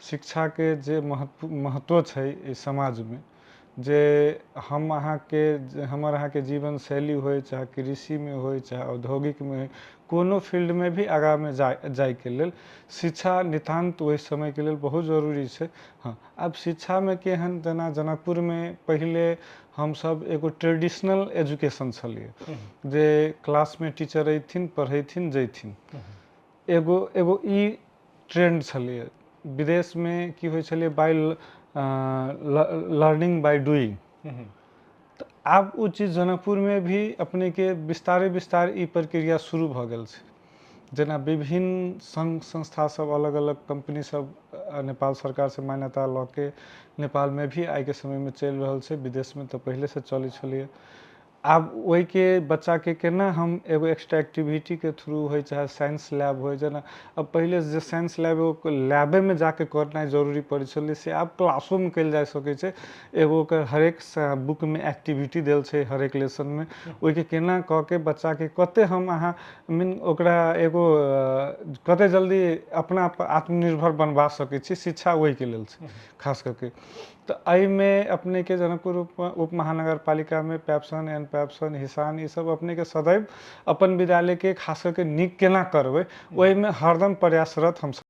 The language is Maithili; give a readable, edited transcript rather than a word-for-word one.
शिक्षाके जे महत्व महत्व छै एहि समाजमे, जे हम अहाँके, हमर अहाँके जीवन शैली होइ, चाहे कृषिमे होइ, चाहे औद्योगिकमे होइ, कोनो फील्डमे भी आगाँमे जाइके लेल शिक्षा नितान्त ओहि समयके लेल बहुत जरूरी छै। हँ, आब शिक्षामे केहन, जेना जनकपुरमे पहिले हमसब एगो ट्रेडिशनल एजुकेशन छलियै जे क्लासमे टीचर अयथिन, पढ़ेथिन, जयथिन। एगो एगो ई ट्रेंड छलैए। विदेशमे की होइ छलै? By learning by doing. तऽ आब ओ चीज जनकपुरमे भी अपनेके विस्तारे विस्तार ई प्रक्रिया शुरू भऽ गेल छै। जेना विभिन्न सङ्घ संस्था सब, अलग अलग कम्पनी सब नेपाल सरकारसँ मान्यता लऽ के नेपालमे भी आइके समयमे चलि रहल छै। विदेशमे तऽ पहिलेसँ चलै छलैए। आब ओहिके बच्चाके केना हम एगो एक्स्ट्रा एक्टिविटीके थ्रू होइ, चाहे साइंस लैब होइ। जेना अब पहिले जे साइंस लैब एगो लैबेमे जाके करनाइ जरूरी पड़ै छलै, से आब क्लासोमे कयल जा सकै छै। एगो ओकर हरेक बुकमे एक्टिविटी देल छै हरेक लेसनमे। ओहिके केना कऽ के बच्चाके कते हम अहाँ मीन ओकरा एगो कते जल्दी अपना आत्मनिर्भर बनबा सकै छी, शिक्षा ओहिके लेल छै खास कऽ के। तऽ एहिमे अपनेके जनकपुर उप महानगरपालिकामे पैप्सन, एन पैप्सन, हिसान, ईसब अपनेके सदैव अपन विद्यालयके खास कऽ के नीक केना करबै, ओहिमे हरदम प्रयासरत हमसब